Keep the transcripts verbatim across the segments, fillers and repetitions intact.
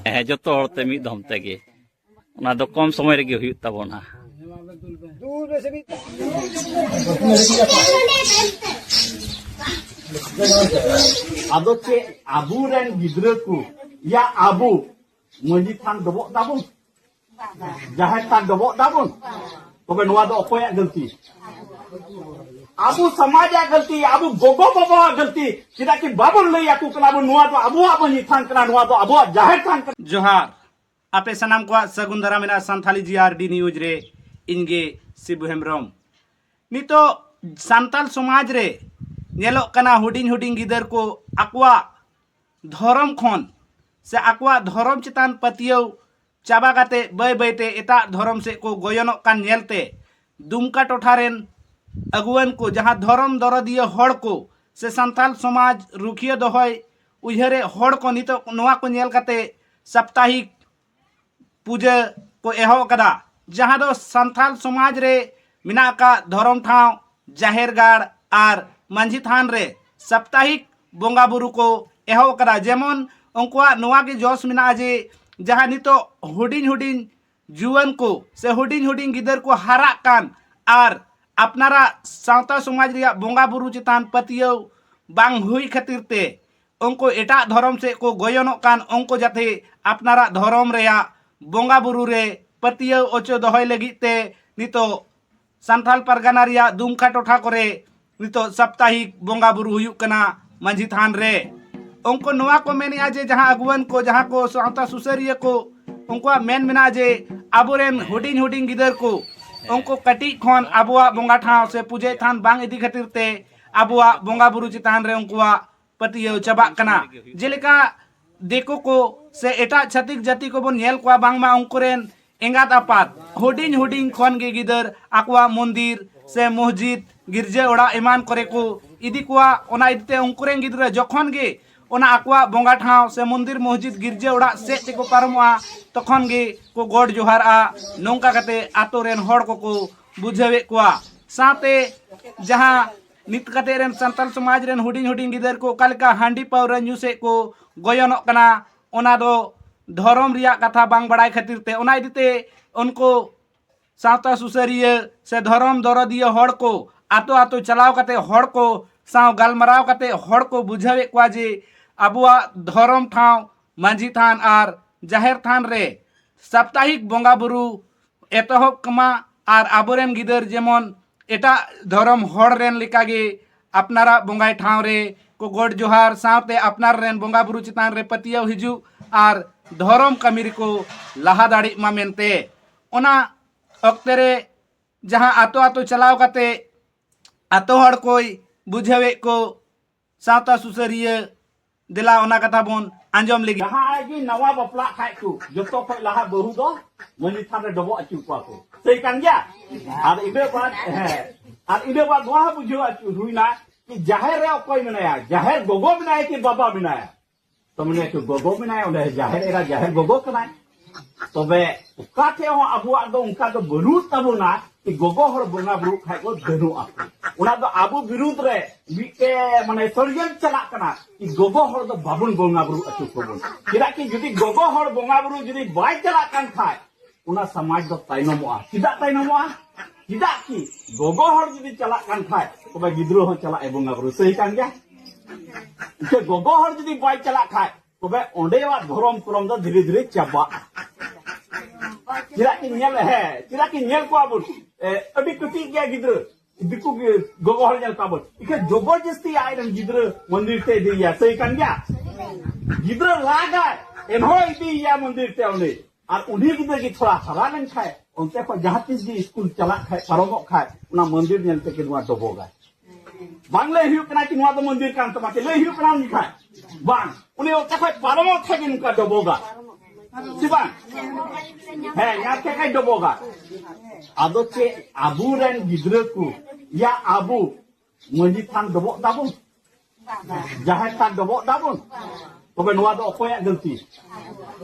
ᱦᱮᱸ, ᱡᱚᱛᱚ ᱦᱚᱲ ᱛᱮ ᱢᱤᱫ ᱫᱷᱚᱢ ᱛᱮᱜᱮ᱾ ᱚᱱᱟ ᱫᱚ ᱠᱚᱢ ᱥᱚᱢᱚᱭ ᱨᱮᱜᱮ ᱦᱩᱭᱩᱜ ᱛᱟᱵᱚᱱᱟ᱾ ᱟᱫᱚ ᱪᱮᱫ ᱟᱵᱚᱨᱮᱱ ᱜᱤᱫᱽᱨᱟᱹ ᱠᱚ, ᱭᱟ ᱟᱵᱚ ᱢᱟᱹᱡᱷᱤ ᱛᱷᱟᱱ ᱰᱚᱵᱚᱜ ᱫᱟᱵᱚᱱ, ᱡᱟᱦᱮᱨ ᱛᱷᱟᱱ ᱰᱚᱵᱚᱜ ᱫᱟᱵᱚᱱ, ᱛᱚᱵᱮ ᱱᱚᱣᱟ ᱫᱚ ᱚᱠᱚᱭᱟᱜ ᱜᱟᱹᱞᱛᱤ? ᱟᱵᱚ ᱥᱚᱢᱟᱡᱟᱜ ᱜᱟᱹᱞᱛᱤ, ᱟᱵᱚ ᱜᱚᱜᱚ ᱵᱟᱵᱟᱣᱟᱜ ᱜᱟᱹᱞᱛᱤ᱾ ᱪᱮᱫᱟᱜ ᱠᱤ ᱵᱟᱵᱚᱱ ᱞᱟᱹᱭ ᱟᱠᱚ ᱠᱟᱱᱟ ᱵᱚᱱ, ᱱᱚᱣᱟ ᱫᱚ ᱟᱵᱚᱣᱟᱜ ᱢᱟᱹᱡᱷᱤ ᱛᱷᱟᱱ ᱠᱟᱱᱟ, ᱱᱚᱣᱟ ᱫᱚ ᱟᱵᱚᱣᱟᱜ ᱡᱟᱦᱮᱨ ᱛᱷᱟᱱ ᱠᱟᱱᱟ᱾ ᱡᱚᱦᱟᱨ᱾ ᱟᱯᱮ ᱥᱟᱱᱟᱢ ᱠᱚᱣᱟᱜ ᱥᱟᱹᱜᱩᱱ ᱫᱟᱨᱟᱢ ᱢᱮᱱᱟᱜᱼᱟ ᱥᱟᱱᱛᱷᱟᱞᱤ ᱡᱤ ᱟᱨ ᱰᱤ ᱱᱤᱭᱩᱡᱽ ᱨᱮ᱾ ᱤᱧ ᱜᱮ ᱥᱤᱵᱩ ᱦᱮᱢᱵᱨᱚᱢ᱾ ᱱᱤᱛᱚᱜ ᱥᱟᱱᱛᱟᱞ ᱥᱚᱢᱟᱡᱽ ᱨᱮ ᱧᱮᱞᱚᱜ ᱠᱟᱱᱟ, ᱦᱩᱰᱤᱧ ᱦᱩᱰᱤᱧ ᱜᱤᱫᱟᱹᱨ ᱠᱚ ᱟᱠᱚᱣᱟᱜ ᱫᱷᱚᱨᱚᱢ ᱠᱷᱚᱱ ᱥᱮ ᱟᱠᱚᱣᱟᱜ ᱫᱷᱚᱨᱚᱢ ᱪᱮᱛᱟᱱ ᱯᱟᱹᱛᱭᱟᱹᱣ ᱪᱟᱵᱟ ᱠᱟᱛᱮ ᱵᱟᱹᱭ ᱵᱟᱹᱭᱛᱮ ᱮᱴᱟᱜ ᱫᱷᱚᱨᱚᱢ ᱥᱮᱫ ᱠᱚ ᱜᱚᱭᱚᱱᱚᱜ ᱠᱟᱱ ᱧᱮᱞᱛᱮ, ᱫᱩᱢᱠᱟ ᱴᱚᱴᱷᱟ ᱨᱮᱱ ᱟᱹᱜᱩᱣᱟᱹᱱ ᱠᱚ, ᱡᱟᱦᱟᱸ ᱫᱷᱚᱨᱚᱢ ᱫᱚᱨᱚᱫᱤᱭᱟᱹ ᱦᱚᱲ ᱠᱚ ᱥᱮ ᱥᱟᱱᱛᱟᱞ ᱥᱚᱢᱟᱡᱽ ᱨᱩᱠᱷᱤᱭᱟᱹ ᱫᱚᱦᱚᱭ ᱩᱭᱦᱟᱹᱨᱮᱫ ᱦᱚᱲ ᱠᱚ, ᱱᱤᱛᱚᱜ ᱱᱚᱣᱟ ᱠᱚ ᱧᱮᱞ ᱠᱟᱛᱮ ᱥᱟᱯᱛᱟᱦᱤᱠ ᱯᱩᱡᱟᱹ ᱠᱚ ᱮᱦᱚᱵ ᱟᱠᱟᱫᱟ, ᱡᱟᱦᱟᱸ ᱫᱚ ᱥᱟᱱᱛᱟᱞ ᱥᱚᱢᱟᱡᱽ ᱨᱮ ᱢᱮᱱᱟᱜ ᱟᱠᱟᱫ ᱫᱷᱚᱨᱚᱢ ᱴᱷᱟᱶ, ᱡᱟᱦᱮᱨ ᱜᱟᱲ ᱟᱨ ᱢᱟᱹᱡᱷᱤ ᱛᱷᱟᱱ ᱨᱮ ᱥᱟᱯᱛᱟᱦᱤᱠ ᱵᱚᱸᱜᱟ ᱵᱩᱨᱩ ᱠᱚ ᱮᱦᱚᱵ ᱟᱠᱟᱫᱟ᱾ ᱡᱮᱢᱚᱱ ᱩᱱᱠᱩᱣᱟᱜ ᱱᱚᱣᱟ ᱜᱮ ᱡᱚᱥ ᱢᱮᱱᱟᱜᱼᱟ ᱡᱮ ᱡᱟᱦᱟᱸ ᱱᱤᱛᱚᱜ ᱦᱩᱰᱤᱧ ᱦᱩᱰᱤᱧ ᱡᱩᱣᱟᱹᱱ ᱠᱚ ᱥᱮ ᱦᱩᱰᱤᱧ ᱦᱩᱰᱤᱧ ᱜᱤᱫᱟᱹᱨ ᱠᱚ ᱦᱟᱨᱟᱜ ᱠᱟᱱ ᱟᱨ ᱟᱯᱱᱟᱨᱟᱜ ᱥᱟᱶᱛᱟ ᱥᱚᱢᱟᱡᱽ ᱨᱮᱭᱟᱜ ᱵᱚᱸᱜᱟ ᱵᱩᱨᱩ ᱪᱮᱛᱟᱱ ᱯᱟᱹᱛᱭᱟᱹᱣ ᱵᱟᱝ ᱦᱩᱭ ᱠᱷᱟᱹᱛᱤᱨ ᱛᱮ ᱩᱱᱠᱩ ᱮᱴᱟᱜ ᱫᱷᱚᱨᱚᱢ ᱥᱮᱫ ᱠᱚ ᱜᱚᱭᱚᱱᱚᱜ ᱠᱟᱱ, ᱩᱱᱠᱩ ᱡᱟᱛᱮ ᱟᱯᱱᱟᱨᱟᱜ ᱫᱷᱚᱨᱚᱢ ᱨᱮᱭᱟᱜ ᱵᱚᱸᱜᱟ ᱵᱩᱨᱩ ᱨᱮ ᱯᱟᱹᱛᱭᱟᱹᱣ ᱚᱪᱚ ᱫᱚᱦᱚᱭ ᱞᱟᱹᱜᱤᱫ ᱛᱮ ᱱᱤᱛᱚᱜ ᱥᱟᱱᱛᱟᱞ ᱯᱟᱨᱜᱟᱱᱟ ᱨᱮᱭᱟᱜ ᱫᱩᱢᱠᱟ ᱴᱚᱴᱷᱟ ᱠᱚᱨᱮ ᱱᱤᱛᱚᱜ ᱥᱟᱯᱛᱟᱦᱤᱠ ᱵᱚᱸᱜᱟ ᱵᱩᱨᱩ ᱦᱩᱭᱩᱜ ᱠᱟᱱᱟ ᱢᱟᱹᱡᱷᱤ ᱛᱷᱟᱱ ᱨᱮ᱾ ᱩᱱᱠᱩ ᱱᱚᱣᱟ ᱠᱚ ᱢᱮᱱᱮᱫᱼᱟ ᱡᱮ ᱡᱟᱦᱟᱸ ᱟᱹᱜᱩᱣᱟᱹᱱ ᱠᱚ, ᱡᱟᱦᱟᱸ ᱠᱚ ᱥᱟᱶᱛᱟ ᱥᱩᱥᱟᱹᱨᱤᱭᱟᱹ ᱠᱚ, ᱩᱱᱠᱩᱣᱟᱜ ᱢᱮᱱ ᱢᱮᱱᱟᱜᱼᱟ ᱡᱮ ᱟᱵᱚᱨᱮᱱ ᱦᱩᱰᱤᱧ ᱦᱩᱰᱤᱧ ᱜᱤᱫᱟᱹᱨ ᱠᱚ, ᱩᱱᱠᱩ ᱠᱟᱹᱴᱤᱡ ᱠᱷᱚᱱ ᱟᱵᱚᱣᱟᱜ ᱵᱚᱸᱜᱟ ᱴᱷᱟᱶ ᱥᱮ ᱯᱩᱡᱟᱹᱭ ᱛᱷᱟᱱ ᱵᱟᱝ ᱤᱫᱤ ᱠᱷᱟᱹᱛᱤᱨ ᱛᱮ ᱟᱵᱚᱣᱟᱜ ᱵᱚᱸᱜᱟ ᱵᱩᱨᱩ ᱪᱮᱛᱟᱱ ᱨᱮ ᱩᱱᱠᱩᱣᱟᱜ ᱯᱟᱹᱛᱭᱟᱹᱣ ᱪᱟᱵᱟᱜ ᱠᱟᱱᱟ᱾ ᱡᱮᱞᱮᱠᱟ ᱫᱤᱠᱩ ᱠᱚ ᱥᱮ ᱮᱴᱟᱜ ᱪᱷᱟᱹᱛᱤᱠ ᱡᱟᱹᱛᱤ ᱠᱚᱵᱚᱱ ᱧᱮᱞ ᱠᱚᱣᱟ, ᱵᱟᱝᱢᱟ ᱩᱱᱠᱩ ᱨᱮᱱ ᱮᱸᱜᱟᱛ ᱟᱯᱟᱛ ᱦᱩᱰᱤᱧ ᱦᱩᱰᱤᱧ ᱠᱷᱚᱱ ᱜᱮ ᱜᱤᱫᱟᱹᱨ ᱟᱠᱚᱣᱟᱜ ᱢᱚᱱᱫᱤᱨ ᱥᱮ ᱢᱚᱥᱡᱤᱫ, ᱜᱤᱨᱡᱟᱹ ᱚᱲᱟᱜ ᱮᱢᱟᱱ ᱠᱚᱨᱮ ᱠᱚ ᱤᱫᱤ ᱠᱚᱣᱟ᱾ ᱚᱱᱟ ᱤᱫᱤᱛᱮ ᱩᱱᱠᱩ ᱨᱮᱱ ᱜᱤᱫᱽᱨᱟᱹ ᱡᱚᱠᱷᱚᱱ ᱜᱮ ᱚᱱᱟ ᱟᱠᱚᱣᱟᱜ ᱵᱚᱸᱜᱟ ᱴᱷᱟᱶ ᱥᱮ ᱢᱚᱱᱫᱤᱨ, ᱢᱚᱥᱡᱤᱫ, ᱜᱤᱨᱡᱟᱹ ᱚᱲᱟᱜ ᱥᱮᱫ ᱛᱮᱠᱚ ᱯᱟᱨᱚᱢᱚᱜᱼᱟ, ᱛᱚᱠᱷᱚᱱ ᱜᱮ ᱠᱚ ᱜᱚᱰ ᱡᱚᱦᱟᱨᱟᱜᱼᱟ᱾ ᱱᱚᱝᱠᱟ ᱠᱟᱛᱮ ᱟᱛᱳ ᱨᱮᱱ ᱦᱚᱲ ᱠᱚᱠᱚ ᱵᱩᱡᱷᱟᱹᱣᱮᱫ ᱠᱚᱣᱟ᱾ ᱥᱟᱶᱛᱮ ᱡᱟᱦᱟᱸ ᱱᱤᱛ ᱠᱟᱛᱮ ᱨᱮᱱ ᱥᱟᱱᱛᱟᱞ ᱥᱚᱢᱟᱡᱽ ᱨᱮᱱ ᱦᱩᱰᱤᱧ ᱦᱩᱰᱤᱧ ᱜᱤᱫᱟᱹᱨ ᱠᱚ ᱚᱠᱟ ᱞᱮᱠᱟ ᱦᱟᱺᱰᱤ ᱯᱟᱹᱣᱨᱟᱹ ᱧᱩ ᱥᱮᱫ ᱠᱚ ᱜᱚᱭᱚᱱᱚᱜ ᱠᱟᱱᱟ, ᱚᱱᱟ ᱫᱚ ᱫᱷᱚᱨᱚᱢ ᱨᱮᱭᱟᱜ ᱠᱟᱛᱷᱟ ᱵᱟᱝ ᱵᱟᱲᱟᱭ ᱠᱷᱟᱹᱛᱤᱨ ᱛᱮ, ᱚᱱᱟ ᱤᱫᱤ ᱛᱮ ᱩᱱᱠᱩ ᱥᱟᱶᱛᱟ ᱥᱩᱥᱟᱹᱨᱤᱭᱟᱹ ᱥᱮ ᱫᱷᱚᱨᱚᱢ ᱫᱚᱨᱚᱫᱤᱭᱟᱹ ᱦᱚᱲ ᱠᱚ ᱟᱛᱳ ᱟᱛᱳ ᱪᱟᱞᱟᱣ ᱠᱟᱛᱮ ᱦᱚᱲ ᱠᱚ ᱥᱟᱶ ᱜᱟᱞᱢᱟᱨᱟᱣ ᱠᱟᱛᱮ ᱦᱚᱲ ᱠᱚ ᱵᱩᱡᱷᱟᱹᱣᱮᱫ ᱠᱚᱣᱟ ᱡᱮ ᱟᱵᱚᱣᱟᱜ ᱫᱷᱚᱨᱚᱢ ᱴᱷᱟᱶ ᱢᱟᱹᱡᱷᱤ ᱛᱷᱟᱱ ᱟᱨ ᱡᱟᱦᱮᱨ ᱛᱷᱟᱱ ᱨᱮ ᱥᱟᱯᱛᱟᱦᱤᱠ ᱵᱚᱸᱜᱟ ᱵᱩᱨᱩ ᱮᱛᱚᱦᱚᱵ ᱠᱚᱢᱟ ᱟᱨ ᱟᱵᱚᱨᱮᱱ ᱜᱤᱫᱟᱹᱨ ᱡᱮᱢᱚᱱ ᱮᱴᱟᱜ ᱫᱷᱚᱨᱚᱢ ᱦᱚᱲ ᱨᱮᱱ ᱞᱮᱠᱟᱜᱮ ᱟᱯᱱᱟᱨᱟᱜ ᱵᱚᱸᱜᱟᱭ ᱴᱷᱟᱶ ᱨᱮ ᱠᱚ ᱜᱚᱰ ᱡᱚᱦᱟᱨ ᱥᱟᱶᱛᱮ ᱟᱯᱱᱟᱨ ᱨᱮᱱ ᱵᱚᱸᱜᱟ ᱵᱩᱨᱩ ᱪᱮᱛᱟᱱ ᱨᱮ ᱯᱟᱹᱛᱭᱟᱹᱣ ᱦᱤᱡᱩᱜ ᱟᱨ ᱫᱷᱚᱨᱚᱢ ᱠᱟᱹᱢᱤ ᱨᱮᱠᱚ ᱞᱟᱦᱟ ᱫᱟᱲᱮᱜ ᱢᱟ ᱢᱮᱱᱛᱮ, ᱚᱱᱟ ᱚᱠᱛᱮ ᱨᱮ ᱡᱟᱦᱟᱸ ᱟᱛᱳ ᱟᱛᱳ ᱪᱟᱞᱟᱣ ᱠᱟᱛᱮ ᱟᱛᱳ ᱦᱚᱲ ᱠᱚᱭ ᱵᱩᱡᱷᱟᱹᱣᱮᱫ ᱠᱚ ᱥᱟᱶᱛᱟ ᱥᱩᱥᱟᱹᱨᱤᱭᱟᱹ, ᱫᱮᱞᱟ ᱚᱱᱟ ᱠᱟᱛᱷᱟ ᱵᱚᱱ ᱟᱸᱡᱚᱢ ᱞᱮᱜᱮ᱾ ᱡᱟᱦᱟᱸᱭ ᱜᱮ ᱱᱟᱣᱟ ᱵᱟᱯᱞᱟᱜ ᱠᱷᱟᱡ ᱠᱚ, ᱡᱚᱛᱚ ᱠᱷᱚᱡ ᱞᱟᱦᱟ ᱵᱟᱹᱦᱩ ᱫᱚ ᱢᱟᱹᱡᱷᱤ ᱛᱷᱟᱱ ᱨᱮ ᱰᱚᱵᱚᱜ ᱟᱹᱪᱩᱨ ᱠᱚᱣᱟ ᱠᱚ᱾ ᱥᱟᱹᱭ ᱠᱟᱱ ᱜᱮᱭᱟ? ᱟᱨ ᱤᱱᱟᱹ ᱵᱟᱫ, ᱦᱮᱸ, ᱟᱨ ᱤᱱᱟᱹ ᱵᱟᱫ ᱱᱚᱣᱟ ᱦᱚᱸ ᱵᱩᱡᱷᱟᱹᱣ ᱟᱹᱪᱩᱨ ᱦᱩᱭᱱᱟ ᱠᱤ ᱡᱟᱦᱮᱨ ᱨᱮ ᱚᱠᱚᱭ ᱢᱮᱱᱟᱭᱟ, ᱡᱟᱦᱮᱨ ᱜᱚᱜᱚ ᱢᱮᱱᱟᱭᱟ ᱠᱤ ᱵᱟᱵᱟ ᱢᱮᱱᱟᱭᱟ? ᱛᱚ ᱢᱟᱱᱮ ᱠᱤ ᱜᱚᱜᱚ ᱢᱮᱱᱟᱭᱟ, ᱚᱸᱰᱮ ᱡᱟᱦᱮᱨ ᱮᱨᱟ, ᱡᱟᱦᱮᱨ ᱜᱚᱜᱚ ᱠᱟᱱᱟᱭ᱾ ᱛᱚᱵᱮ ᱚᱠᱟ ᱴᱷᱮᱡ ᱦᱚᱸ ᱟᱵᱚᱣᱟᱜ ᱫᱚ ᱚᱱᱠᱟ ᱫᱚ ᱵᱟᱹᱱᱩᱜ ᱛᱟᱵᱚᱱᱟ ᱠᱤ ᱜᱚᱜᱚ ᱦᱚᱲ ᱵᱚᱸᱜᱟ ᱵᱩᱨᱩᱜ ᱠᱷᱟᱡ ᱠᱚ ᱫᱟᱹᱱᱩᱜᱼᱟ᱾ ᱚᱱᱟ ᱫᱚ ᱟᱵᱚ ᱵᱤᱨᱩᱫᱽ ᱨᱮ ᱢᱤᱫᱴᱮᱡ ᱢᱟᱱᱮ ᱥᱚᱲᱭᱚᱱᱛᱨᱚ ᱪᱟᱞᱟᱜ ᱠᱟᱱᱟ ᱠᱤ ᱜᱚᱜᱚ ᱦᱚᱲ ᱫᱚ ᱵᱟᱵᱚᱱ ᱵᱚᱸᱜᱟ ᱵᱩᱨᱩ ᱦᱚᱪᱚ ᱠᱚᱵᱚᱱ᱾ ᱪᱮᱫᱟᱜ ᱠᱤ ᱡᱩᱫᱤ ᱜᱚᱜᱚ ᱦᱚᱲ ᱵᱚᱸᱜᱟ ᱵᱩᱨᱩ ᱡᱩᱫᱤ ᱵᱟᱭ ᱪᱟᱞᱟᱜ ᱠᱟᱱ ᱠᱷᱟᱡ, ᱚᱱᱟ ᱥᱚᱢᱟᱡᱽ ᱫᱚ ᱛᱟᱭᱱᱚᱢᱚᱜᱼᱟ᱾ ᱪᱮᱫᱟᱜ ᱛᱟᱭᱱᱚᱢᱚᱜᱼᱟ? ᱪᱮᱫᱟᱜ ᱠᱤ ᱜᱚᱜᱚ ᱦᱚᱲ ᱡᱩᱫᱤ ᱪᱟᱞᱟᱜ ᱠᱟᱱ ᱠᱷᱟᱡ, ᱛᱚᱵᱮ ᱜᱤᱫᱽᱨᱟᱹ ᱦᱚᱸ ᱪᱟᱞᱟᱜ ᱮ ᱵᱚᱸᱜᱟ ᱵᱩᱨᱩ᱾ ᱥᱟᱹᱦᱤ ᱠᱟᱱ ᱜᱮᱭᱟ? ᱤᱱᱠᱟᱹ ᱜᱚᱜᱚ ᱦᱚᱲ ᱡᱩᱫᱤ ᱵᱟᱭ ᱪᱟᱞᱟᱜ ᱠᱷᱟᱡ, ᱛᱚᱵᱮ ᱚᱸᱰᱮᱣᱟᱜ ᱫᱷᱚᱨᱚᱢ ᱠᱚᱨᱚᱢ ᱫᱚ ᱫᱷᱤᱨᱮ ᱫᱷᱤᱨᱮ ᱪᱟᱵᱟᱜᱼᱟ᱾ ᱪᱮᱫᱟᱜ ᱠᱤ ᱧᱮᱞ, ᱦᱮᱸ, ᱪᱮᱫᱟᱜ ᱠᱤ ᱧᱮᱞ ᱠᱚᱣᱟ ᱵᱚᱱ, ᱮ, ᱟᱹᱰᱤ ᱠᱟᱹᱴᱤᱡ ᱜᱮᱭᱟ ᱜᱤᱫᱽᱨᱟᱹ, ᱫᱤᱠᱩ ᱜᱮ ᱜᱚᱜᱚ ᱦᱚᱲ ᱧᱮᱞ ᱠᱚᱣᱟ ᱵᱚᱱ, ᱤᱠᱷᱟᱹ ᱡᱚᱵᱚᱨᱡᱚᱥᱛᱤ ᱟᱡ ᱨᱮᱱ ᱜᱤᱫᱽᱨᱟᱹ ᱢᱚᱱᱫᱤᱨ ᱛᱮ ᱤᱫᱤᱭᱮᱭᱟ᱾ ᱥᱟᱹᱦᱤ ᱠᱟᱱ ᱜᱮᱭᱟ? ᱜᱤᱫᱽᱨᱟᱹ ᱨᱟᱜᱟᱭ, ᱮᱱᱦᱚᱸ ᱤᱫᱤᱭᱮᱭᱟ ᱢᱚᱱᱫᱤᱨ ᱛᱮ ᱩᱱᱤ᱾ ᱟᱨ ᱩᱱᱤ ᱜᱤᱫᱽᱨᱟᱹ ᱜᱮ ᱛᱷᱚᱲᱟ ᱦᱟᱨᱟ ᱞᱮᱱᱠᱷᱟᱡ, ᱚᱱᱛᱮ ᱠᱷᱚᱡ ᱡᱟᱦᱟᱸ ᱛᱤᱥ ᱜᱮ ᱥᱠᱩᱞ ᱪᱟᱞᱟᱜ ᱠᱷᱟᱡ, ᱯᱟᱨᱚᱢᱚᱜ ᱠᱷᱟᱡ, ᱚᱱᱟ ᱢᱚᱱᱫᱤᱨ ᱧᱮᱞ ᱛᱮᱜᱮ ᱱᱚᱣᱟ ᱰᱚᱵᱚᱜᱟᱭ᱾ ᱵᱟᱝ ᱞᱟᱹᱭ ᱦᱩᱭᱩᱜ ᱠᱟᱱᱟ ᱠᱤ ᱱᱚᱣᱟ ᱫᱚ ᱢᱚᱱᱫᱤᱨ ᱠᱟᱱ ᱛᱟᱢᱟ, ᱪᱮ ᱞᱟᱹᱭ ᱦᱩᱭᱩᱜ ᱠᱟᱱᱟ ᱩᱱ ᱡᱚᱠᱷᱟᱡ? ᱵᱟᱝ, ᱩᱱᱤ ᱚᱱᱛᱮ ᱠᱷᱚᱡ ᱯᱟᱨᱚᱢᱚᱜ ᱠᱷᱟᱡ ᱜᱮ ᱱᱚᱝᱠᱟ ᱰᱚᱵᱚᱜᱟ, ᱥᱮ ᱵᱟᱝ? ᱦᱮᱸ, ᱧᱟᱢ ᱠᱮᱫ ᱠᱷᱟᱡ ᱰᱚᱵᱚᱜᱟ᱾ ᱟᱫᱚ ᱪᱮᱫ ᱟᱵᱚᱨᱮᱱ ᱜᱤᱫᱽᱨᱟᱹ ᱠᱚ, ᱭᱟ ᱟᱵᱚ ᱢᱟᱹᱡᱷᱤ ᱛᱷᱟᱱ ᱰᱚᱵᱚᱜ ᱫᱟᱵᱚᱱ? ᱡᱟᱦᱮᱨ ᱛᱷᱟᱱ ᱰᱚᱵᱚᱜ ᱫᱟᱵᱚᱱ? ᱛᱚᱵᱮ ᱱᱚᱣᱟ ᱫᱚ ᱚᱠᱚᱭᱟᱜ ᱜᱟᱹᱞᱛᱤ?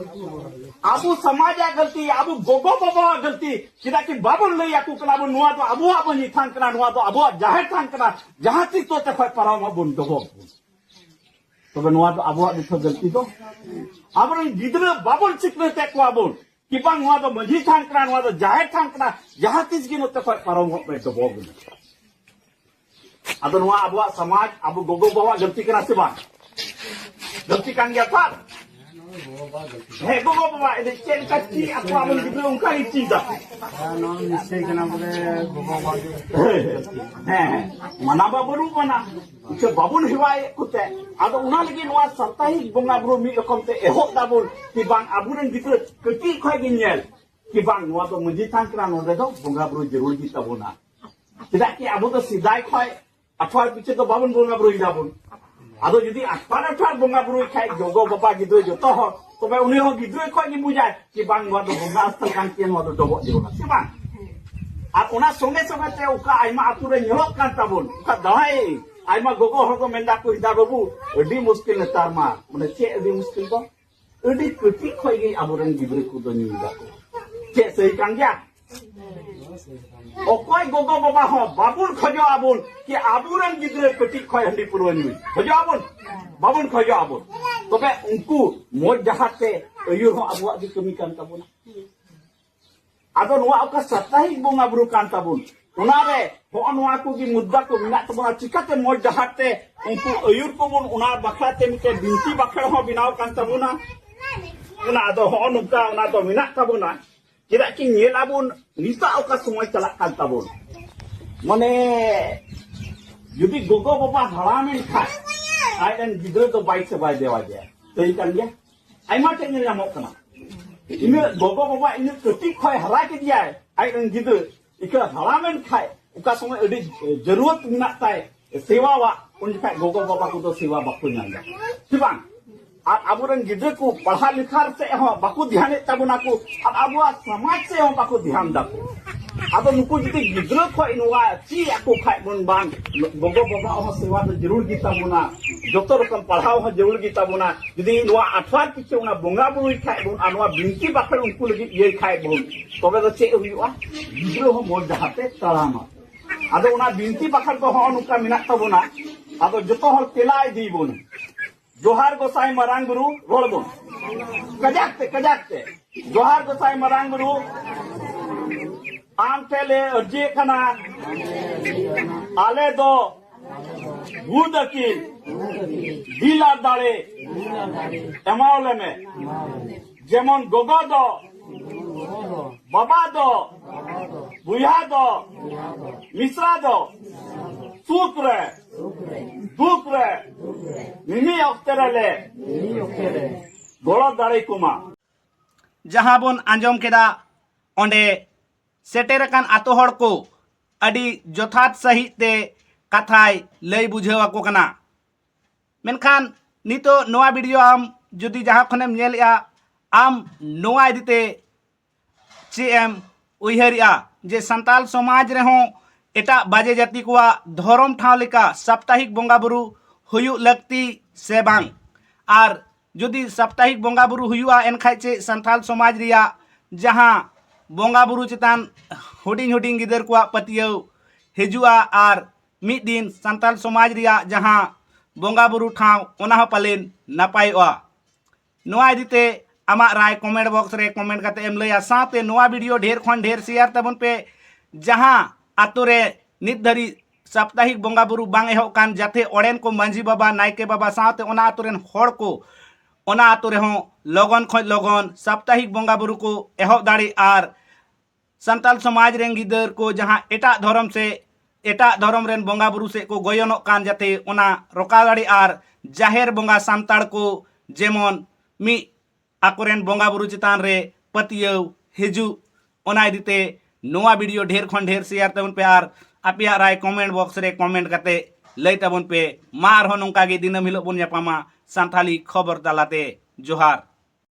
ᱟᱵᱚ ᱥᱚᱢᱟᱡᱟᱜ ᱜᱟᱹᱞᱛᱤ, ᱟᱵᱚ ᱜᱚᱜᱚ ᱵᱟᱵᱟᱣᱟᱜ ᱜᱟᱹᱞᱛᱤ᱾ ᱪᱮᱫᱟᱜ ᱠᱤ ᱵᱟᱵᱚᱱ ᱞᱟᱹᱭ ᱟᱠᱚ ᱠᱟᱱᱟ ᱵᱚᱱ, ᱱᱚᱣᱟ ᱫᱚ ᱟᱵᱚᱣᱟᱜ ᱢᱟᱹᱡᱷᱤ ᱛᱷᱟᱱ ᱠᱟᱱᱟ, ᱱᱚᱣᱟ ᱫᱚ ᱟᱵᱚᱣᱟᱜ ᱡᱟᱦᱮᱨ ᱛᱷᱟᱱ ᱠᱟᱱᱟ, ᱡᱟᱦᱟᱸ ᱛᱤᱥ ᱫᱚ ᱛᱮ ᱠᱷᱚᱡ ᱯᱟᱨᱚᱢ ᱟᱵᱚᱱ, ᱰᱚᱵᱚᱜ ᱟᱵᱚᱱ᱾ ᱛᱚᱵᱮ ᱱᱚᱣᱟ ᱫᱚ ᱟᱵᱚᱣᱟᱜ ᱜᱮᱛᱚ ᱜᱟᱹᱞᱛᱤ ᱫᱚ᱾ ᱟᱵᱚᱨᱮᱱ ᱜᱤᱫᱽᱨᱟᱹ ᱵᱟᱵᱚᱱ ᱥᱤᱠᱷᱱᱟᱹᱛᱮᱫ ᱠᱚᱣᱟ ᱵᱚᱱ, ᱠᱤ ᱵᱟᱝ ᱱᱚᱣᱟ ᱫᱚ ᱢᱟᱹᱡᱷᱤ ᱛᱷᱟᱱ ᱠᱟᱱᱟ, ᱱᱚᱣᱟ ᱫᱚ ᱡᱟᱦᱮᱨ ᱛᱷᱟᱱ ᱠᱟᱱᱟ, ᱡᱟᱦᱟᱸ ᱛᱤᱥ ᱜᱮ ᱱᱚᱛᱮ ᱠᱷᱚᱱ ᱯᱟᱨᱚᱢᱚᱜ ᱢᱮ, ᱰᱚᱵᱚᱜ ᱢᱮ᱾ ᱟᱫᱚ ᱱᱚᱣᱟ ᱟᱵᱚᱣᱟᱜ ᱥᱚᱢᱟᱡᱽ, ᱟᱵᱚ ᱜᱚᱜᱚ ᱵᱟᱵᱟᱣᱟᱜ ᱜᱟᱹᱞᱛᱤ ᱠᱟᱱᱟ ᱥᱮ ᱵᱟᱝ? ᱜᱟᱹᱞᱛᱤ ᱠᱟᱱ ᱜᱮᱭᱟ ᱛᱚ? ᱦᱮᱸ, ᱜᱚᱜᱚ ᱵᱟᱵᱟ, ᱮᱱᱮ ᱪᱮᱫ ᱞᱮᱠᱟ ᱪᱮᱫ ᱟᱠᱚ ᱟᱵᱚ ᱜᱤᱫᱽᱨᱟᱹ ᱚᱱᱠᱟ ᱜᱮ ᱪᱮᱫ ᱟᱠᱚ᱾ ᱦᱮᱸ, ᱱᱚᱣᱟ ᱱᱤᱥᱪᱚᱭ ᱠᱟᱱᱟ ᱵᱚᱞᱮ ᱜᱚᱜᱚ ᱵᱟᱵᱟ ᱜᱮ᱾ ᱦᱮᱸ, ᱦᱮᱸ, ᱢᱟᱱᱟ ᱵᱟᱵᱚᱱ ᱢᱟᱱᱟ᱾ ᱥᱮ ᱵᱟᱵᱚᱱ ᱦᱮᱣᱟᱭᱮᱫ ᱠᱚᱛᱮ, ᱟᱫᱚ ᱚᱱᱟ ᱞᱟᱹᱜᱤᱫ ᱱᱚᱣᱟ ᱥᱟᱯᱛᱟᱦᱤᱠ ᱵᱚᱸᱜᱟ ᱵᱩᱨᱩ ᱢᱤᱫ ᱨᱚᱠᱚᱢ ᱛᱮ ᱮᱦᱚᱵ ᱫᱟᱵᱚᱱ, ᱠᱤ ᱵᱟᱝ ᱟᱵᱚᱨᱮᱱ ᱜᱤᱫᱽᱨᱟᱹ ᱠᱟᱹᱴᱤᱡ ᱠᱷᱚᱱ ᱜᱮ ᱧᱮᱞ, ᱠᱤ ᱵᱟᱝ ᱱᱚᱣᱟ ᱫᱚ ᱢᱟᱹᱡᱷᱤ ᱛᱷᱟᱱ ᱠᱟᱱᱟ, ᱱᱚᱰᱮ ᱫᱚ ᱵᱚᱸᱜᱟ ᱵᱩᱨᱩ ᱡᱟᱹᱨᱩᱲ ᱜᱮ ᱛᱟᱵᱚᱱᱟ᱾ ᱪᱮᱫᱟᱜ ᱠᱤ ᱟᱵᱚ ᱫᱚ ᱥᱮᱫᱟᱭ ᱠᱷᱚᱱ ᱟᱴᱷᱣᱟᱨ ᱯᱤᱪᱷᱮ ᱫᱚ ᱵᱟᱵᱚᱱ ᱵᱚᱸᱜᱟ ᱵᱩᱨᱩᱭ ᱫᱟᱵᱚᱱ᱾ ᱟᱫᱚ ᱡᱩᱫᱤ ᱟᱴᱷᱣᱟᱨ ᱟᱴᱷᱣᱟᱨ ᱵᱚᱸᱜᱟ ᱵᱩᱨᱩᱭ ᱠᱷᱟᱡ ᱜᱚᱜᱚ ᱵᱟᱵᱟ ᱜᱤᱫᱽᱨᱟᱹ ᱡᱚᱛᱚ ᱦᱚᱲ, ᱛᱚᱵᱮ ᱩᱱᱤ ᱦᱚᱸ ᱜᱤᱫᱽᱨᱟᱹ ᱠᱷᱚᱱ ᱜᱮ ᱵᱩᱡᱟᱭ ᱠᱤ ᱵᱟᱝ ᱱᱚᱣᱟ ᱫᱚ ᱵᱚᱸᱜᱟ ᱥᱛᱷᱟᱱ ᱠᱟᱱ ᱜᱮᱭᱟ, ᱱᱚᱣᱟ ᱫᱚ ᱰᱚᱵᱚᱜ ᱡᱟᱹᱨᱩᱲᱟ, ᱥᱮ ᱵᱟᱝ? ᱟᱨ ᱚᱱᱟ ᱥᱚᱸᱜᱮ ᱥᱚᱸᱜᱮ ᱛᱮ ᱚᱠᱟ ᱟᱭᱢᱟ ᱟᱹᱛᱩ ᱨᱮ ᱧᱮᱞᱚᱜ ᱠᱟᱱ ᱛᱟᱵᱚᱱ, ᱚᱠᱟ ᱫᱟᱬᱟᱭ ᱟᱭᱢᱟ ᱜᱚᱜᱚ ᱦᱚᱲ ᱠᱚ ᱢᱮᱱ ᱫᱟ ᱠᱚ, "ᱦᱤᱫᱟ ᱵᱟᱹᱵᱩ, ᱟᱹᱰᱤ ᱢᱩᱥᱠᱤᱞ ᱱᱮᱛᱟᱨ ᱢᱟ", ᱢᱟᱱᱮ ᱪᱮᱫ ᱟᱹᱰᱤ ᱢᱩᱥᱠᱤᱞ ᱫᱚ? ᱟᱹᱰᱤ ᱠᱟᱹᱴᱤᱡ ᱠᱷᱚᱱ ᱜᱮ ᱟᱵᱚᱨᱮᱱ ᱜᱤᱫᱽᱨᱟᱹ ᱠᱚᱫᱚ ᱧᱩᱭ ᱫᱟᱠᱚ᱾ ᱪᱮᱫ ᱥᱟᱹᱨᱤ ᱠᱟᱱ ᱜᱮᱭᱟ? ᱚᱠᱚᱭ ᱜᱚᱜᱚ ᱵᱟᱵᱟ ᱦᱚᱸ ᱵᱟᱵᱚᱱ ᱠᱷᱚᱡᱚᱜ ᱟᱵᱚᱱ ᱠᱤ ᱟᱵᱚᱨᱮᱱ ᱜᱤᱫᱽᱨᱟᱹ ᱠᱟᱹᱴᱤᱡ ᱠᱷᱚᱱ ᱦᱟᱺᱰᱤ ᱯᱟᱹᱨᱣᱟᱹ ᱧᱩᱭ? ᱠᱷᱚᱡᱚᱜ ᱟᱵᱚᱱ? ᱵᱟᱵᱚᱱ ᱠᱷᱚᱡᱚᱜ ᱟᱵᱚᱱ᱾ ᱛᱚᱵᱮ ᱩᱱᱠᱩ ᱢᱚᱡᱽ ᱰᱟᱦᱟᱨ ᱛᱮ ᱟᱹᱭᱩᱨ ᱦᱚᱸ ᱟᱵᱚᱣᱟᱜ ᱜᱮ ᱠᱟᱹᱢᱤ ᱠᱟᱱ ᱛᱟᱵᱚᱱᱟ᱾ ᱟᱫᱚ ᱱᱚᱣᱟ ᱚᱠᱟ ᱥᱟᱯᱛᱟᱦᱤᱠ ᱵᱚᱸᱜᱟ ᱵᱩᱨᱩ ᱠᱟᱱ ᱛᱟᱵᱚᱱ, ᱚᱱᱟᱨᱮ ᱦᱚᱸᱜᱼᱚ ᱱᱚᱣᱟ ᱠᱚᱜᱮ ᱢᱩᱫᱽᱫᱟ ᱠᱚ ᱢᱮᱱᱟᱜ ᱛᱟᱵᱚᱱᱟ, ᱪᱤᱠᱟᱛᱮ ᱢᱚᱡᱽ ᱰᱟᱦᱟᱨ ᱛᱮ ᱩᱱᱠᱩ ᱟᱹᱭᱩᱨ ᱠᱚᱵᱚᱱ, ᱚᱱᱟ ᱵᱟᱠᱷᱨᱟ ᱛᱮ ᱢᱤᱫᱴᱮᱱ ᱵᱤᱱᱛᱤ ᱵᱟᱠᱷᱮᱲ ᱦᱚᱸ ᱵᱮᱱᱟᱣ ᱠᱟᱱ ᱛᱟᱵᱚᱱᱟ᱾ ᱚᱱᱟ ᱟᱫᱚ ᱦᱚᱸᱜᱼᱚ ᱱᱚᱝᱠᱟ ᱚᱱᱟ ᱫᱚ ᱢᱮᱱᱟᱜ ᱛᱟᱵᱚᱱᱟ᱾ ᱪᱮᱫᱟᱜ ᱠᱤ ᱧᱮᱞ ᱟᱵᱚᱱ ᱱᱤᱛᱚᱜ ᱚᱠᱟ ᱥᱚᱢᱚᱭ ᱪᱟᱞᱟᱜ ᱠᱟᱱ ᱛᱟᱵᱚᱱ, ᱢᱟᱱᱮ ᱡᱩᱫᱤ ᱜᱚᱜᱚ ᱵᱟᱵᱟ ᱦᱟᱲᱟᱢᱮᱱ ᱠᱷᱟᱱ ᱟᱡ ᱨᱮᱱ ᱜᱤᱫᱽᱨᱟᱹ ᱫᱚ ᱵᱟᱭ ᱥᱮᱵᱟᱭ ᱫᱮᱣᱟ ᱜᱮᱭᱟ, ᱥᱟᱹᱨᱤ ᱠᱟᱱ ᱜᱮᱭᱟ᱾ ᱟᱭᱢᱟ ᱴᱷᱮᱱ ᱧᱮᱞ ᱧᱟᱢᱚᱜ ᱠᱟᱱᱟ᱾ ᱤᱱᱟᱹᱜ ᱜᱚᱜᱚ ᱵᱟᱵᱟ ᱤᱱᱟᱹᱜ ᱠᱟᱹᱴᱤᱡ ᱠᱷᱚᱱ ᱦᱟᱨᱟ ᱠᱮᱫᱮᱭᱟᱭ ᱟᱡ ᱨᱮᱱ ᱜᱤᱫᱽᱨᱟᱹ, ᱤᱠᱷᱟᱹ ᱦᱟᱲᱟᱢᱮᱱ ᱠᱷᱟᱡ ᱚᱠᱟ ᱥᱚᱢᱚᱭ ᱟᱹᱰᱤ ᱡᱟᱹᱨᱩᱲᱟᱛ ᱢᱮᱱᱟᱜ ᱛᱟᱭ ᱥᱮᱵᱟᱣᱟᱜ, ᱩᱱ ᱡᱚᱠᱷᱟᱡ ᱜᱚᱜᱚ ᱵᱟᱵᱟ ᱠᱚᱫᱚ ᱥᱮᱵᱟ ᱵᱟᱠᱚ ᱧᱟᱢ ᱮᱫᱟ, ᱥᱮ ᱵᱟᱝ? ᱟᱨ ᱟᱵᱚᱨᱮᱱ ᱜᱤᱫᱽᱨᱟᱹ ᱠᱚ ᱯᱟᱲᱦᱟᱣ ᱞᱮᱠᱷᱟ ᱥᱮᱫ ᱦᱚᱸ ᱵᱟᱠᱚ ᱫᱷᱮᱭᱟᱱᱮᱫ ᱛᱟᱵᱚᱱᱟ ᱠᱚ, ᱟᱨ ᱟᱵᱚᱣᱟᱜ ᱥᱚᱢᱟᱡᱽ ᱥᱮᱫ ᱦᱚᱸ ᱵᱟᱠᱚ ᱫᱷᱮᱭᱟᱱ ᱫᱟᱠᱚ᱾ ᱟᱫᱚ ᱱᱩᱠᱩ ᱡᱩᱫᱤ ᱜᱤᱫᱽᱨᱟᱹ ᱠᱷᱚᱡ ᱱᱚᱣᱟ ᱪᱮᱫ ᱟᱠᱚ ᱠᱷᱟᱡ ᱵᱚᱱ, ᱵᱟᱝ, ᱜᱚᱜᱚ ᱵᱟᱵᱟ ᱦᱚᱸ ᱥᱮᱵᱟ ᱫᱚ ᱡᱟᱹᱨᱩᱲ ᱜᱮ ᱛᱟᱵᱚᱱᱟ, ᱡᱚᱛᱚ ᱨᱚᱠᱚᱢ ᱯᱟᱲᱦᱟᱣ ᱦᱚᱸ ᱡᱟᱹᱨᱩᱲ ᱜᱮ ᱛᱟᱵᱚᱱᱟ᱾ ᱡᱩᱫᱤ ᱱᱚᱣᱟ ᱟᱴᱷᱣᱟᱨ ᱯᱤᱪᱷᱮ ᱚᱱᱟ ᱵᱚᱸᱜᱟ ᱵᱩᱨᱩᱭ ᱠᱷᱟᱡ ᱵᱚᱱ ᱟᱨ ᱱᱚᱣᱟ ᱵᱤᱱᱛᱤ ᱵᱟᱠᱷᱮᱲ ᱩᱱᱠᱩ ᱞᱟᱹᱜᱤᱫ ᱤᱭᱟᱹᱭ ᱠᱷᱟᱡ ᱵᱚᱱ, ᱛᱚᱵᱮ ᱫᱚ ᱪᱮᱫ ᱦᱩᱭᱩᱜᱼᱟ? ᱜᱤᱫᱽᱨᱟᱹ ᱦᱚᱸ ᱢᱚᱡᱽ ᱰᱟᱦᱟᱨ ᱛᱮ ᱛᱟᱲᱟᱢᱟ᱾ ᱟᱫᱚ ᱚᱱᱟ ᱵᱤᱱᱛᱤ ᱵᱟᱠᱷᱮᱲ ᱫᱚ ᱦᱚᱸᱜᱼᱚ ᱱᱚᱝᱠᱟ ᱢᱮᱱᱟᱜ ᱛᱟᱵᱚᱱᱟ᱾ ᱟᱫᱚ ᱡᱚᱛᱚ ᱦᱚᱲ ᱛᱮᱞᱟ ᱤᱫᱤᱭ ᱵᱚᱱ᱾ ᱡᱚᱦᱟᱨ ᱜᱚᱸᱥᱟᱭ ᱢᱟᱨᱟᱝ ᱵᱩᱨᱩ, ᱨᱚᱲ ᱵᱚᱱ ᱠᱟᱡᱟᱠ ᱛᱮ, ᱠᱟᱡᱟᱠ ᱛᱮ᱾ ᱡᱚᱦᱟᱨ ᱜᱚᱸᱥᱟᱭ ᱢᱟᱨᱟᱝ ᱵᱩᱨᱩ, ᱟᱢ ᱴᱷᱮᱱ ᱞᱮ ᱟᱹᱨᱡᱤᱭᱮᱫ ᱠᱟᱱᱟ, ᱟᱞᱮ ᱫᱚ ᱵᱩᱫ ᱟᱹᱠᱤᱞ, ᱫᱤᱞ ᱟᱨ ᱫᱟᱲᱮ ᱮᱢᱟᱣ ᱞᱮ ᱢᱮ᱾ ᱡᱮᱢᱚᱱ ᱜᱚᱜᱚ ᱫᱚ, ᱵᱟᱵᱟ ᱫᱚ, ᱵᱚᱭᱦᱟ ᱫᱚ, ᱢᱤᱥᱨᱟ ᱫᱚ ᱥᱩᱠ ᱨᱮ, ᱫᱩᱠ ᱨᱮ, ᱢᱤᱢᱤᱫ ᱚᱠᱛᱮ ᱨᱮᱞᱮ ᱜᱚᱲᱚ ᱫᱟᱲᱮ ᱠᱚᱢᱟ᱾ ᱡᱟᱦᱟᱸ ᱵᱚᱱ ᱟᱸᱡᱚᱢ ᱠᱮᱫᱟ, ᱚᱸᱰᱮ ᱥᱮᱴᱮᱨ ᱟᱠᱟᱱ ᱟᱛᱳ ᱦᱚᱲ ᱠᱚ ᱟᱹᱰᱤ ᱡᱚᱛᱷᱟᱛ ᱥᱟᱺᱦᱤᱡ ᱛᱮ ᱠᱟᱛᱷᱟᱭ ᱞᱟᱹᱭ ᱵᱩᱡᱷᱟᱹᱣ ᱟᱠᱚ ᱠᱟᱱᱟ᱾ ᱢᱮᱱᱠᱷᱟᱱ ᱱᱤᱛᱚᱜ ᱱᱚᱣᱟ ᱵᱷᱤᱰᱤᱭᱳ ᱟᱢ ᱡᱩᱫᱤ ᱡᱟᱦᱟᱸ ᱠᱷᱚᱱᱮᱢ ᱧᱮᱞᱮᱜᱼᱟ, ᱟᱢ ᱱᱚᱣᱟ ᱤᱫᱤ ᱛᱮ ᱪᱮᱫ ᱮᱢ ᱩᱭᱦᱟᱹᱨᱮᱜᱼᱟ ᱡᱮ ᱥᱟᱱᱛᱟᱞ ᱥᱚᱢᱟᱡᱽ ᱨᱮᱦᱚᱸ ᱮᱴᱟᱜ ᱵᱟᱡᱮ ᱡᱟᱹᱛᱤ ᱠᱚᱣᱟᱜ ᱫᱷᱚᱨᱚᱢ ᱴᱷᱟᱶ ᱞᱮᱠᱟ ᱥᱟᱯᱛᱟᱦᱤᱠ ᱵᱚᱸᱜᱟ ᱵᱩᱨᱩ ᱦᱩᱭᱩᱜ ᱞᱟᱹᱠᱛᱤ ᱥᱮ ᱵᱟᱝ? ᱟᱨ ᱡᱩᱫᱤ ᱥᱟᱯᱛᱟᱦᱤᱠ ᱵᱚᱸᱜᱟ ᱵᱩᱨᱩ ᱦᱩᱭᱩᱜᱼᱟ, ᱮᱱᱠᱷᱟᱡ ᱪᱮᱫ ᱥᱟᱱᱛᱟᱞ ᱥᱚᱢᱟᱡᱽ ᱨᱮᱭᱟᱜ ᱡᱟᱦᱟᱸ ᱵᱚᱸᱜᱟ ᱵᱩᱨᱩ ᱪᱮᱛᱟᱱ ᱦᱩᱰᱤᱧ ᱦᱩᱰᱤᱧ ᱜᱤᱫᱟᱹᱨ ᱠᱚᱣᱟᱜ ᱯᱟᱹᱛᱭᱟᱹᱣ ᱦᱤᱡᱩᱜᱼᱟ ᱟᱨ ᱢᱤᱫ ᱫᱤᱱ ᱥᱟᱱᱛᱟᱞ ᱥᱚᱢᱟᱡᱽ ᱨᱮᱭᱟᱜ ᱡᱟᱦᱟᱸ ᱵᱚᱸᱜᱟ ᱵᱩᱨᱩ ᱴᱷᱟᱶ, ᱚᱱᱟ ᱦᱚᱸ ᱯᱟᱞᱮᱱ ᱱᱟᱯᱟᱭᱚᱜᱼᱟ? ᱱᱚᱣᱟ ᱤᱫᱤ ᱛᱮ ᱟᱢᱟᱜ ᱨᱟᱭ ᱠᱚᱢᱮᱱᱴ ᱵᱚᱠᱥ ᱨᱮ ᱠᱚᱢᱮᱱᱴ ᱠᱟᱛᱮ ᱮᱢ ᱞᱟᱹᱭᱟ᱾ ᱥᱟᱶᱛᱮ ᱱᱚᱣᱟ ᱵᱷᱤᱰᱤᱭᱳ ᱰᱷᱮᱨ ᱠᱷᱚᱱ ᱰᱷᱮᱨ ᱥᱮᱭᱟᱨ ᱛᱟᱵᱚᱱ ᱯᱮ, ᱡᱟᱦᱟᱸ ᱟᱛᱳ ᱨᱮ ᱱᱤᱛ ᱫᱷᱟᱹᱨᱤᱡ ᱥᱟᱯᱛᱟᱦᱤᱠ ᱵᱚᱸᱜᱟ ᱵᱩᱨᱩ ᱵᱟᱝ ᱮᱦᱚᱵ ᱠᱟᱱ, ᱡᱟᱛᱮ ᱚᱸᱰᱮᱱ ᱠᱚ ᱢᱟᱹᱡᱷᱤ ᱵᱟᱵᱟ, ᱱᱟᱭᱠᱮ ᱵᱟᱵᱟ ᱥᱟᱶᱛᱮ ᱚᱱᱟ ᱟᱛᱳ ᱨᱮᱱ ᱦᱚᱲ ᱠᱚ ᱚᱱᱟ ᱟᱛᱳ ᱨᱮᱦᱚᱸ ᱞᱚᱜᱚᱱ ᱠᱷᱚᱱ ᱞᱚᱜᱚᱱ ᱥᱟᱯᱛᱟᱦᱤᱠ ᱵᱚᱸᱜᱟ ᱵᱩᱨᱩ ᱠᱚ ᱮᱦᱚᱵ ᱫᱟᱲᱮ ᱟᱨ ᱥᱟᱱᱛᱟᱞ ᱥᱚᱢᱟᱡᱽ ᱨᱮᱱ ᱜᱤᱫᱟᱹᱨ ᱠᱚ ᱡᱟᱦᱟᱸ ᱮᱴᱟᱜ ᱫᱷᱚᱨᱚᱢ ᱥᱮ ᱮᱴᱟᱜ ᱫᱷᱚᱨᱚᱢ ᱨᱮᱱ ᱵᱚᱸᱜᱟ ᱵᱩᱨᱩ ᱥᱮᱫ ᱠᱚ ᱜᱚᱭᱚᱱᱚᱜ ᱠᱟᱱ, ᱡᱟᱛᱮ ᱚᱱᱟ ᱨᱚᱠᱟᱣ ᱫᱟᱲᱮ ᱟᱨ ᱡᱟᱦᱮᱨ ᱵᱚᱸᱜᱟ ᱥᱟᱱᱛᱟᱲ ᱠᱚ ᱡᱮᱢᱚᱱ ᱢᱤᱫ ᱟᱠᱚᱨᱮᱱ ᱵᱚᱸᱜᱟ ᱵᱩᱨᱩ ᱪᱮᱛᱟᱱ ᱨᱮ ᱯᱟᱹᱛᱭᱟᱹᱣ ᱦᱤᱡᱩᱜ, ᱚᱱᱟ ᱤᱫᱤ ᱛᱮ ᱱᱚᱣᱟ ᱵᱷᱤᱰᱤᱭᱳ ᱰᱷᱮᱨ ᱠᱷᱚᱱ ᱰᱷᱮᱨ ᱥᱮᱭᱟᱨ ᱛᱟᱵᱚᱱ ᱯᱮ ᱟᱨ ᱟᱯᱮᱭᱟᱜ ᱨᱟᱭ ᱠᱚᱢᱮᱱᱴ ᱵᱚᱠᱥ ᱨᱮ ᱠᱚᱢᱮᱱᱴ ᱠᱟᱛᱮ ᱞᱟᱹᱭ ᱛᱟᱵᱚᱱ ᱯᱮ᱾ ᱢᱟ ᱟᱨᱦᱚᱸ ᱱᱚᱝᱠᱟ ᱜᱮ ᱫᱤᱱᱟᱹᱢ ᱦᱤᱞᱳᱜ ᱵᱚᱱ ᱧᱟᱯᱟᱢᱟ ᱥᱟᱱᱛᱷᱟᱞᱤ ᱠᱷᱚᱵᱚᱨ ᱛᱟᱞᱟᱛᱮ᱾ ᱡᱚᱦᱟᱨ᱾